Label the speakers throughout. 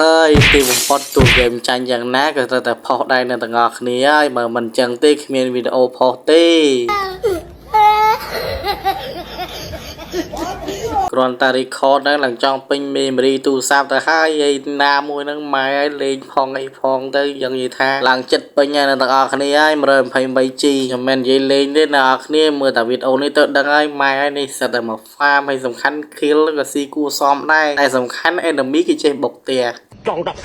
Speaker 1: ហើយទីបំផុតទូហ្គេមចាញ់យ៉ាងណាក៏ត្រូវតែផុសដែរអ្នកទាំងអស់គ្នាហើយបើមិនចឹងទេគ្មានវីដេអូផុសទេ គ្រាន់តែ record ហ្នឹងឡើងចង់ពេញ memory ទូរស័ព្ទទៅហើយហើយណាមួយហ្នឹងម៉ែឲ្យលេងផងអីផងទៅយ៉ាងនិយាយថាឡើងចិត្តពេញហើយអ្នកទាំងអស់គ្នាហើយ 128G ខ្ញុំមិននិយាយលេងទេអ្នកនរគ្នាមើលតែវីដេអូនេះទៅដឹងហើយម៉ែហើយនេះសិតតែមក farm ហើយសំខាន់ kill ក៏ស៊ីគួសមដែរតែសំខាន់ enemy គេចេះបុកផ្ទះ
Speaker 2: ចង់ដល់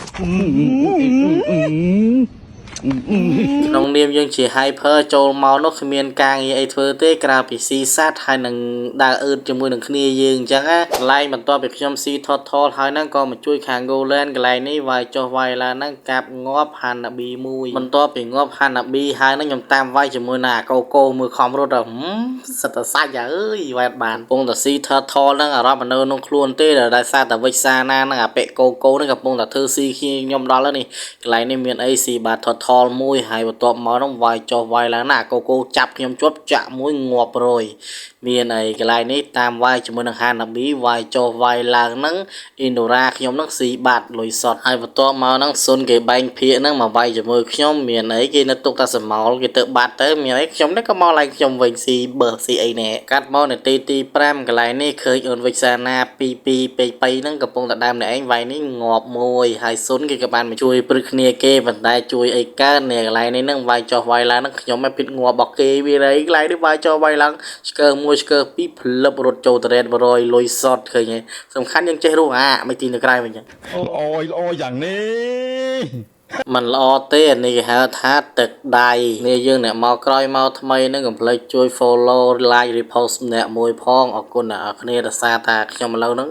Speaker 1: ក្នុងនាមយើងជា hyper ចូលមកនោះគ្មានការងារអីធ្វើទេក្រៅពីស៊ីសត្វហើយនឹងដើរអឺតជាមួយនឹងគ្នាយើងអញ្ចឹងណាកន្លែងបន្ទាប់ពីខ្ញុំស៊ីថតថលហើយហ្នឹងក៏មកជួយខាង Golan កន្លែងនេះវាយចុះវាយឡើងហ្នឹងកាប់ងាប់ Hanabi មួយបន្ទាប់ពីងាប់ Hanabi ហើយហ្នឹងខ្ញុំតាមវាយជាមួយនឹងអាកូកូមើលខំរត់ទៅសិតតែសាច់អើយវាយអត់បានកំពុងតែស៊ីថតថលហ្នឹងអារម្មណ៍នៅក្នុងខ្លួនទេដោយសារតែវិចសាណាហ្នឹងអាពាក់កូកូហ្នឹងកំពុងតែធ្វើស៊ីខ្ញុំដល់ហើយនេះកន្លែងនេះមានអីស៊ីបាទថតថលមួយហើយបន្ទាប់មកហ្នឹងវាយចុះវាយឡើងណាអាកូកូចាប់ខ្ញុំជាប់ចាក់មួយងាប់រយមានអីកន្លែងនេះតាមវាយជាមួយនឹងហាណាប៊ីវាយចុះវាយឡើងហ្នឹងអ៊ីនដូរ៉ាខ្ញុំហ្នឹងស៊ីបាត់លុយសុតហើយបន្ទាប់មកហ្នឹងសុនគេបែងភាកហ្នឹងមកវាយជាមួយខ្ញុំមានអីគេនៅទុកតែសមោលគេទៅបាត់ទៅមានអីខ្ញុំនេះក៏មកឡើងខ្ញុំវិញស៊ីបើស៊ីអីណែកាត់មកនាទីទី5កន្លែងនេះឃើញអូនវិសាណា2 2ពេក2ហ្នឹងកំពុងតែដើមអ្នកឯងវាយនេះងាប់មួយហើយសុនគេក៏បានមកជួយព្រឹកគ្នាគេប៉ុន្តែជួយអីកើតនេះកន្លែងនេះហ្នឹងវាយចុះវាយឡើងហ្នឹងខ្ញុំមិនភិតងាប់របស់គេវាអីកន្លែងនេះវាយចុះវាយឡើងឆ្កើមួយឆ្កើពីរផ្លឹបរត់ចូលតរ៉េត100លុយសតឃើញទេសំខាន់យើងចេះរស់អាមិនទីនៅក្រៅវិញចឹង
Speaker 2: ល្អល្អយ៉ាងនេះ
Speaker 1: มันល្អទេអានេះគេហៅថាទឹកដៃនេះយើងអ្នកមកក្រោយមកថ្មីហ្នឹងកុំភ្លេចជួយ follow like repost ម្នាក់មួយផងអរគុណអ្នកនរគ្នាដោយសារតែខ្ញុំឥឡូវហ្នឹង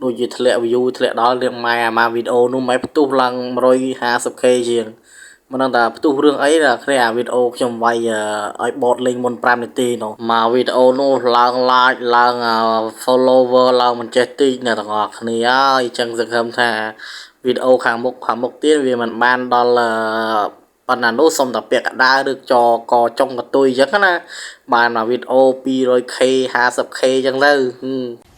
Speaker 1: ដូចជាធ្លាក់ view ធ្លាក់ដល់រៀងម៉ែអាម៉ាវីដេអូនោះម៉ែផ្ទុះឡើង 150K ជាងមិនដឹងថាផ្ទុះរឿងអីដល់គ្នាអាវីដេអូខ្ញុំវាយឲ្យបតលេងមុន5នាទីនោះមកវីដេអូនោះឡើង like ឡើង follower ឡើងមិនចេះតិចអ្នកទាំងអស់គ្នាហើយអញ្ចឹងសង្ឃឹមថាវីដេអូខាងមុខខាងមុខទៀតវាមិនបានដល់ប៉ុណ្ណានោះសុំតែពាក់កដាលឬចកចុងកតុយអញ្ចឹងណាបានមកវីដេអូ 200K 50K អញ្ចឹងទៅ។